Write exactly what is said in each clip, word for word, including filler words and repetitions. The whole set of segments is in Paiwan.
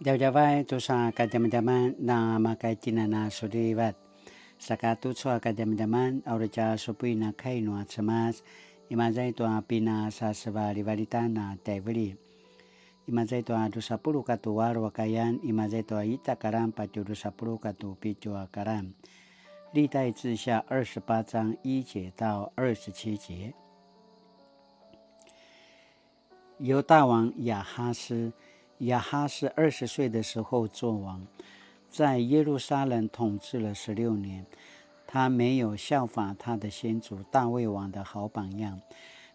Djavadjavay tusa kadjamadjaman na makaitjinana sulivat. Saka tucu a kadjamadjaman a uri tja supuin a kai nua Cemas, imaza i tua pinasasevalivalitan a tjaiveli. Imaza i tua drusa puluq katua alu a kayan, imaza i tua ita a karan patje drusa puluq katua pitju a karan. 历代志下二十八章一节到二十七节。 犹大王亚哈斯。亚哈斯二十岁的时候作王，在耶路撒冷统治了十六年。他没有效法他的先祖大卫王的好榜样，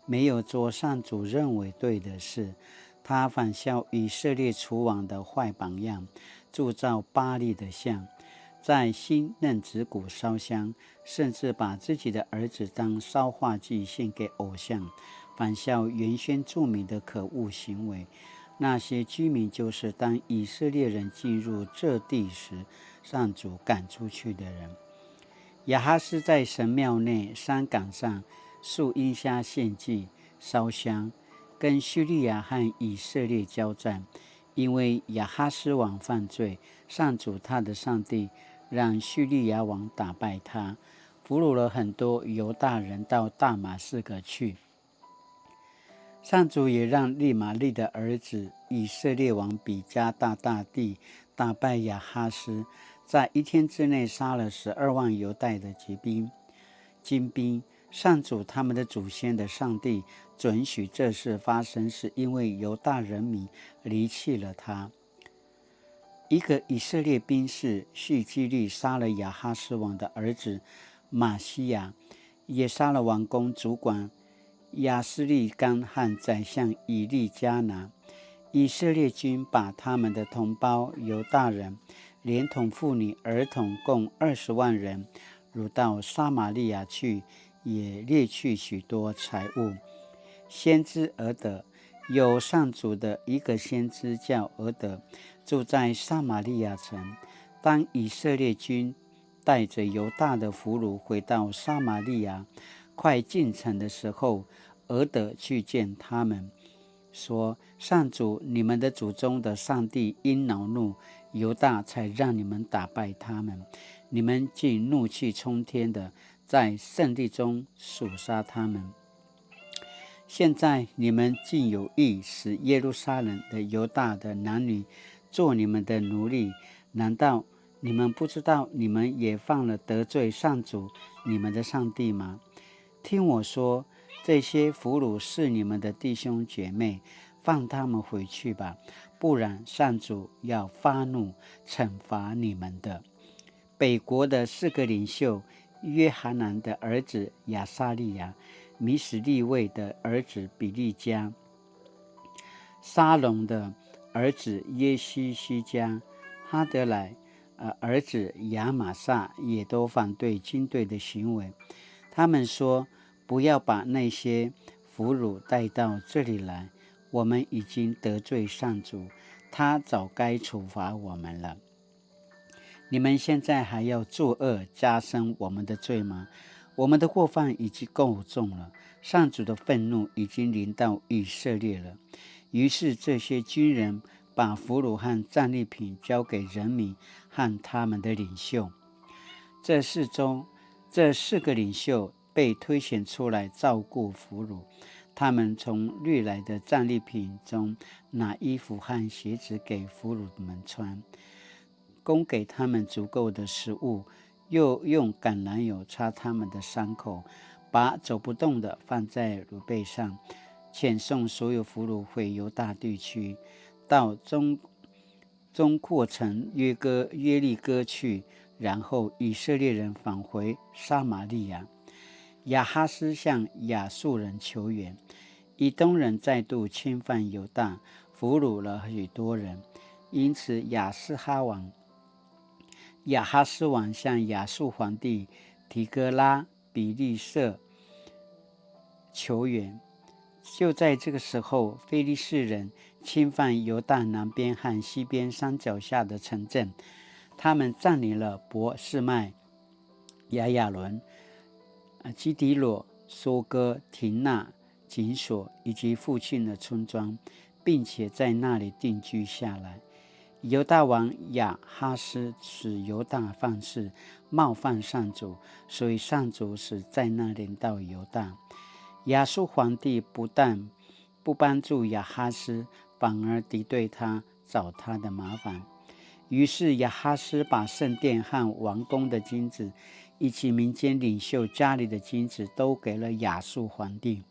没有做上主认为对的事。他仿效以色列诸王的坏榜样，铸造巴力的像，在欣嫩子谷烧香，甚至把自己的儿子当烧化祭献给偶像，仿效原先住民的可恶行为。那些居民就是当以色列人进入这地时，上主赶出去的人。亚哈斯在神庙内、山岗上、树荫下献祭、烧香，跟叙利亚和以色列交战。因为亚哈斯王犯罪，上主他的上帝让叙利亚王打败他，俘虏了很多犹大人到大马士革去。上主也让利玛利的儿子以色列王比加大大地打败亚哈斯，在一天之内杀了十二万犹大的骑兵、精兵。上主他们的祖先的上帝准许这事发生，是因为犹大人民离弃了他。 一个以色列兵士细基利杀了亚哈斯王的儿子玛西亚，也杀了王宫主管亚斯利干和宰相以利加拿。以色列军把他们的同胞犹大人，连同妇女、儿童共二十万人，掳到撒马利亚去，也掠去许多财物。先知俄德，有上主的一个先知叫俄德，住在撒马利亚城。当以色列军带着犹大的俘虏回到撒马利亚，快进城的时候，俄德去见他们，说：上主，你们的祖宗的上帝因恼怒犹大，才让你们打败他们。你们竟怒气冲天的在圣地中屠杀他们。现在你们竟有意使耶路撒冷的犹大的男女做你们的奴隶，难道你们不知道你们也犯了得罪上主，你们的上帝吗？听我说，这些俘虏是你们的弟兄姐妹，放他们回去吧，不然上主要发怒，惩罚你们的。北国的四个领袖，约哈南的儿子亚撒利亚，米实利卫的儿子比利加，沙龙的儿子耶西西加，哈德莱，呃，儿子亚玛撒也都反对军队的行为。他们说：不要把那些俘虏带到这里来，我们已经得罪上主，他早该处罚我们了。你们现在还要作恶，加深我们的罪吗？我们的过犯已经够重了，上主的愤怒已经临到以色列了。于是这些军人把俘虏和战利品交给人民和他们的领袖。这四周，这四个领袖被推选出来照顾俘虏，他们从掠来的战利品中拿衣服和鞋子给俘虏们穿，供给他们足够的食物，又用橄榄油擦他们的伤口，把走不动的放在驴背上，遣送所有俘虏回犹大地区，到中中阔城约哥耶利哥去。然后以色列人返回撒马利亚。亚哈斯向亚述人求援，以东人再度侵犯犹大，俘虏了许多人。因此亚斯哈王、亚哈斯王向亚述皇帝提哥拉比利色求援。就在这个时候，非利士人侵犯犹大南边和西边山脚下的城镇，他们占领了伯示麦、亚亚伦、啊基底罗、梭哥、亭纳、紧索以及附近的村庄，并且在那里定居下来。犹大王亚哈斯使犹大放肆，冒犯上主，所以上主使灾难临到犹大。亚述皇帝不但不帮助亚哈斯，反而敌对他，找他的麻烦。于是亚哈斯把圣殿和王宫的金子，以及民间领袖家里的金子，都给了亚述皇帝。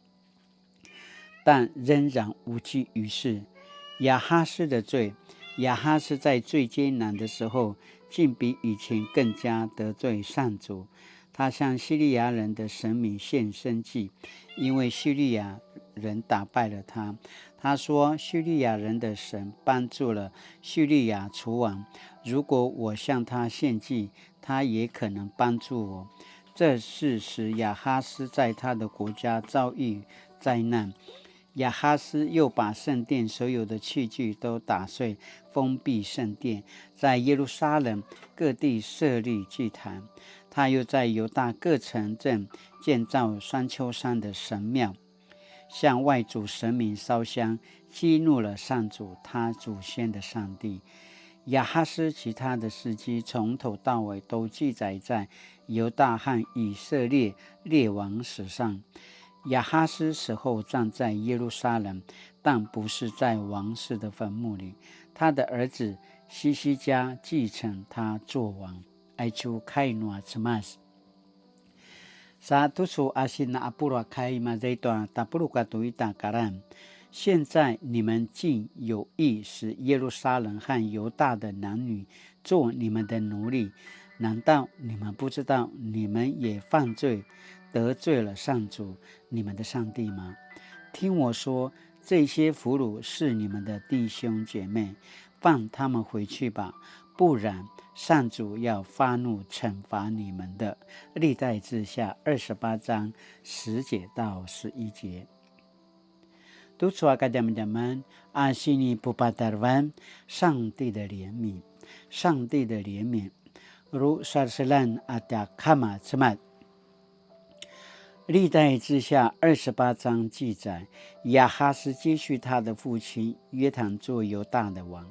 但仍然无济于事。亚哈斯的罪，亚哈斯在最艰难的时候，竟比以前更加得罪上主。他向叙利亚人的神明献牲祭，因为叙利亚人打败了他。他说：“叙利亚人的神帮助了叙利亚诸王，如果我向他献祭，他也可能帮助我。”这事使亚哈斯在他的国家遭遇灾难。亚哈斯又把圣殿所有的器具都打碎，封闭圣殿，在耶路撒冷各地设立祭坛。他又在犹大各城镇建造山丘上的神庙，向外族神明烧香，激怒了上主他祖先的上帝。亚哈斯其他的事迹从头到尾都记载在犹大和以色列列王史上。亚哈斯死后葬在耶路撒冷，但不是在王室的坟墓里。他的儿子希西家继承他作王。Aicu kai nua Cemas. Sa tucu a sina a pulu a kai mazai tua tapuluq katua ita kalan. 现在你们竟有意使耶路撒冷和犹大的男女做你们的奴隶，难道你们不知道你们也犯罪，得罪了上主，你们的上帝吗？听我说，这些俘虏是你们的弟兄姐妹，放他们回去吧，不然上主要发怒惩罚你们的。历代志下二十八章十节到十一节。Tucu a kadjamadjaman a sinipupatarevan, 上帝的怜悯，上帝的怜悯。Ru sarselan a tja kama cemat. 历代志下二十八章记载，亚哈斯接续他的父亲约坦做犹大的王，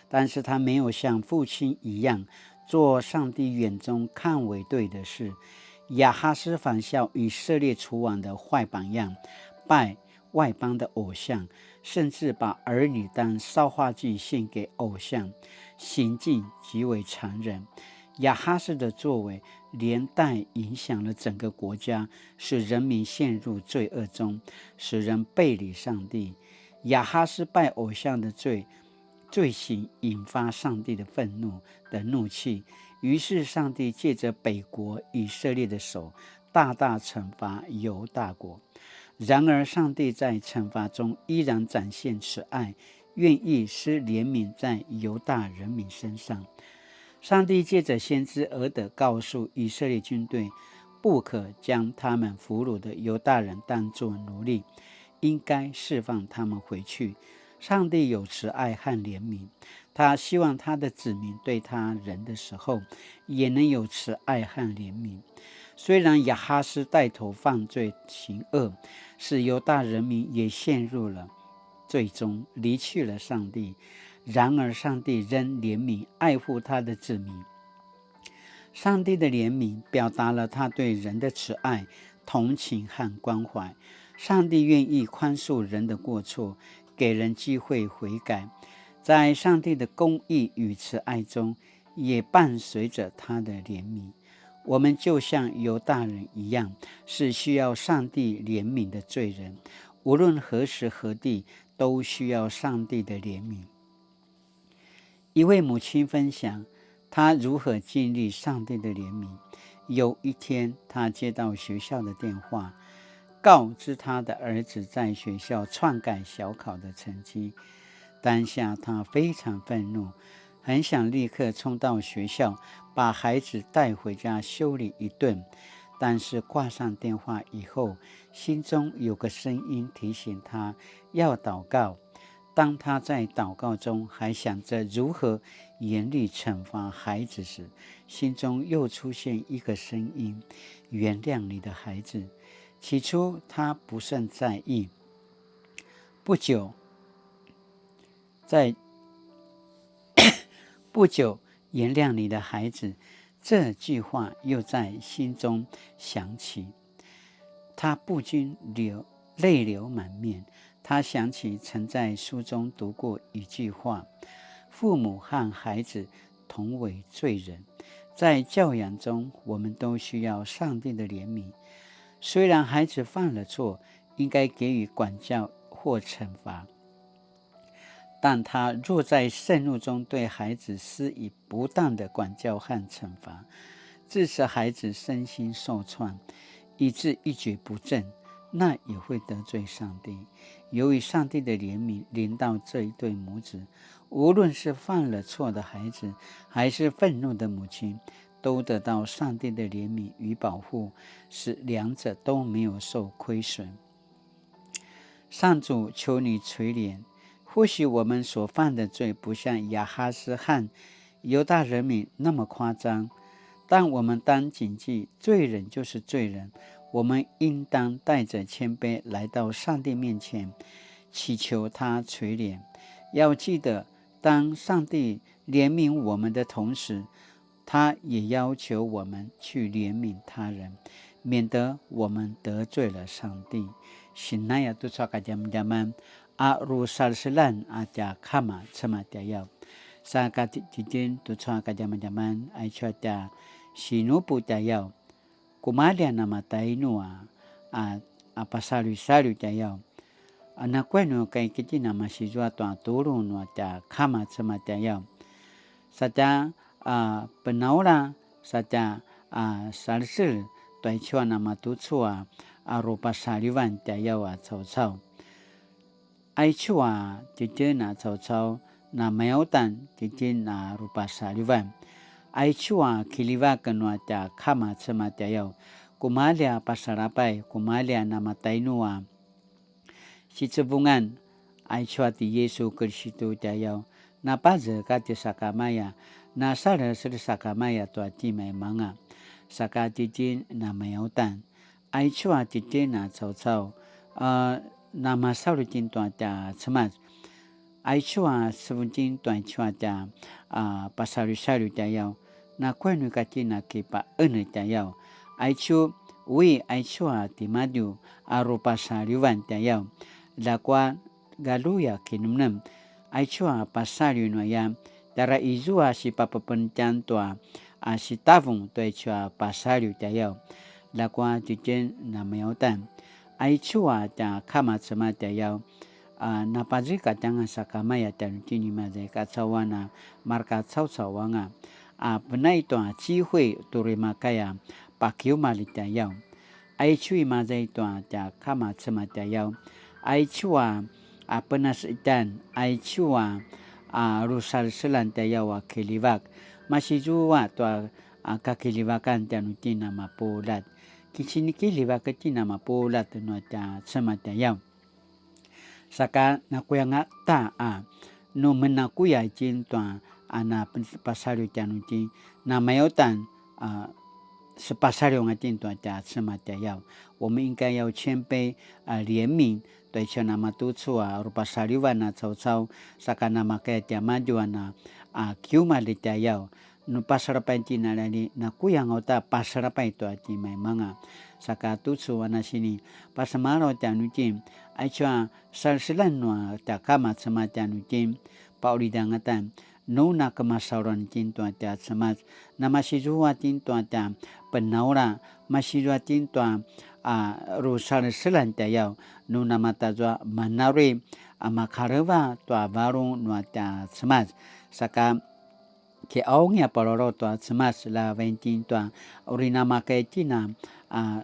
但是他没有像父亲一样做上帝眼中看为对的事。亚哈斯仿效以色列诸王的坏榜样，拜外邦的偶像，甚至把儿女当烧化祭献给偶像，行径极为残忍。亚哈斯的作为连带影响了整个国家，使人民陷入罪恶中，使人背离上帝。亚哈斯拜偶像的罪，罪行引发上帝的愤怒的怒气，于是上帝借着北国以色列的手，大大惩罚犹大国。然而，上帝在惩罚中依然展现慈爱，愿意施怜悯在犹大人民身上。上帝借着先知俄德告诉以色列军队，不可将他们俘虏的犹大人当作奴隶，应该释放他们回去。上帝有慈爱和怜悯，他希望他的子民对他人的时候，也能有慈爱和怜悯。虽然亚哈斯带头犯罪行恶，使犹大人民也陷入了罪中，离弃了上帝，然而上帝仍怜悯爱护他的子民。上帝的怜悯表达了他对人的慈爱、同情和关怀。上帝愿意宽恕人的过错，给人机会悔改。在上帝的公义与慈爱中，也伴随着他的怜悯。我们就像犹大人一样，是需要上帝怜悯的罪人，无论何时何地，都需要上帝的怜悯。一位母亲分享她如何经历上帝的怜悯。有一天，她接到学校的电话，告知她的儿子在学校篡改小考的成绩。当下她非常愤怒，很想立刻冲到学校，把孩子带回家修理一顿。但是挂上电话以后，心中有个声音提醒她要祷告。当她在祷告中还想着如何严厉惩罚孩子时，心中又出现一个声音：“原谅你的孩子。”起初她不甚在意，不久，在不久，原谅你的孩子，这句话又在心中响起。他不禁流泪流满面。他想起曾在书中读过一句话：父母和孩子同为罪人。在教养中，我们都需要上帝的怜悯。虽然孩子犯了错，应该给予管教或惩罚，但他若在盛怒中对孩子施以不当的管教和惩罚，致使孩子身心受创，以致一蹶不振，那也会得罪上帝。由于上帝的怜悯临到这一对母子，无论是犯了错的孩子，还是愤怒的母亲，都得到上帝的怜悯与保护，使两者都没有受亏损。上主，求你垂怜。或许我们所犯的罪不像亚哈斯和犹大人民那么夸张，但我们当谨记，罪人就是罪人。我们应当带着谦卑来到上帝面前，祈求他垂怜。要记得，当上帝怜悯我们的同时，他也要求我们去怜悯他人，免得我们得罪了上帝。Sinaya tucu a kadjamadjaman a rusalselan a tja kama Cemas tjayaw. Sa ka ti-, titjen tucu a kadjamadjaman aicu a tja sinupu tjayaw. Kumalja namatainu a, a, a pasaljusalju tjayaw. A nakuya nu kai kitjen a masizua tua tulu nua tja kama Cemas tjayaw. Satja, a, penaula, satja, a, salsel, tua aicu a namatucu a, a rupasaljuvan tjayaw a caucau. Aicu a titjen a caucau, na mayautan titjen a rupasaljuvan. Aicu a kiljivak nua tja kama Cemas tjayaw, kumalja pasalapay, kumalja namatainu a sicevungan, aicu a ti Yisu Kiristu tjayaw, na pazekatj sakamaya, na salesel sakamaya tua timaimanga, saka titjen na mayautan. Aicu a titjen a caucau, a, na masalu titjen tua tja Cemas. Aicu a sevung titjen tua aicu a tja, a, pasaljusalju tjayaw. Nakuya nu ika titjen a kipaenetj tjayaw. Aicu, ui, aicu a timadju a rupasaljuvan tjayaw. Ljakua galju a kinemnem. Aicu a pasalju nu aya, tjara izua sipapepenetjan tua, a, sitavung tua aicu a pasalju tjayaw. Ljakua titjen na mayautan. Aicu a tja kama Cemas tjayaw, a, na pazekatj anga sakamaya tjanuitjen i maza i kacauan a mareka caucau anga, a, penai tua cihuy tu uri makaya pakiumalj tjayaw. Aicu i maza i tua tja kama Cemas tjayaw. Aicu a, a, penasetjan, aicu a, a, rusalselan tjayaw a kiljivak. Masizua tua, a, kakiljivakan tjanuitjen a mapuljat. Kicinikiljivak itjen a mapuljat nua tja Cemas tjayaw. Saka nakuya angata a, nu menakuya itjen tua, a, na pen-, pasalju tjanuitjen, na mayautan, a, sepasalju anga itjen tua tja Cemas tjayaw. 我们应该要谦卑，a, 怜悯, tua aicu a namatucu a rupasaljuvan a caucau, saka namakaya tiamadju a na, a, kiumalj tjayaw. Nu pasalapay itjen a lali, nakuya anga uta pasalapay tua timaimanga. Saka tucu a na sini, pasemalaw tjanuitjen, aicu a salselan nua tja kama Cemas tjanuitjen, paulid angata, nu na kemasaluan itjen tua tja Cemas, na masizua itjen tua tja penaula, masizua itjen tua, a, rusalselan tjayaw, nu na matazua manarui, a, makaleva tua varung nua tja Cemas. Saka kiqaung a palalaut tua Cemas, la vainting tua uri namakaya itjen a, a,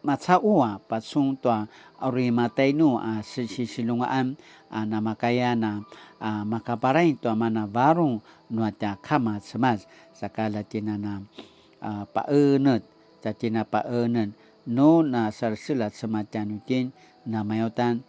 macaqu a pacun tua uri matainu a si-, sisilungaan, a, namakaya na, a, makaparaing tua mana varung nua tja kama Cemas, saka la itjen a na, a, paenetj, tja itjen a paenetj, nu na salsel a Cemas tjanuitjen, na mayautan,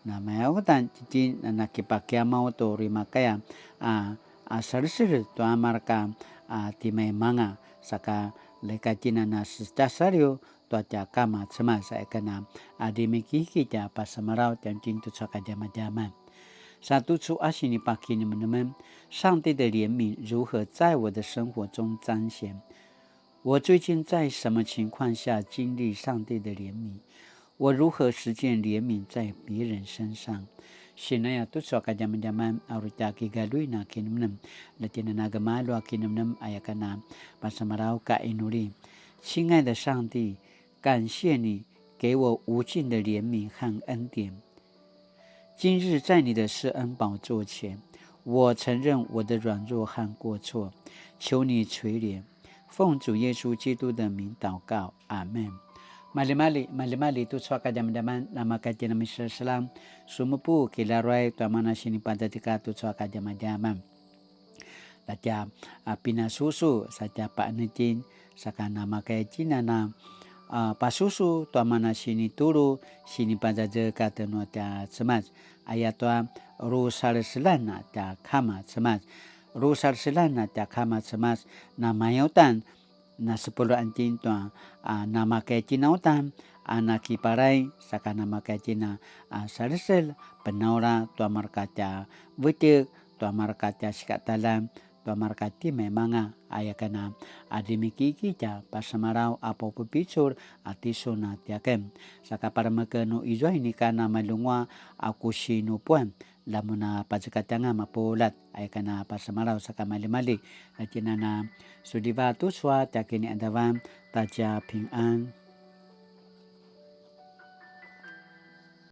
na mayautan itjen a nakipakiamaw tu uri makaya, a, a, salsel tua mareka, a, timaimanga, saka la ika itjen a na sesaliw tua tja kama Cemas, a, ika na, a, dimikiki tja pasemalaw tjanuitjen tucu a kadjamadjaman. Sa tucu a sinipakinemenemen, 上帝的憐憫如何在我的生活中彰顯？我最近在什么情况下经历上帝的怜悯？我如何实践怜悯在别人身上？Sinaya tucu a kadjamadjaman a uri tja kigaluin a kinemnem, la tjinana gemalju a kinemnem aya kana pasemalaw ka inuli. 亲爱的上帝，感谢你给我无尽的怜悯和恩典。今日在你的施恩宝座前，我承认我的软弱和过错，求你垂怜。奉主耶稣基督的名祷告，阿门。Malimali, malimali tucu a kadjamadjaman, namakatjinami selam, sumupu kilaruai tua mana sinipadadika tucu a kadjamadjaman. Latja a pinasusu satja pa'enetjin, saka namakay tjinana a pasusu tua mana sinitulu, sinipazazekatj nua tja Cemas, ayatua rusaleselan a tja Kama Cemas, rusaleselan a tja Kama Cemas, namayautan, nasepulu'an tjin tua a namakay tjinautan a nakipalay, saka namakay tjina a salesel, penaula tua marka tja vetek, tua marka tja sikatalan, tua marka timaimanga, aya kana a dimikiki tja pasemalaw a papupicul a tisun a tiaken. Saka parameken nu izua inika namalungua a ku sinupuan, lamun a pazekatjanga mapuljat, aya kana pasemalaw saka malimali, a tjinana suliva tusua tja kini'adavan, tatja pingan.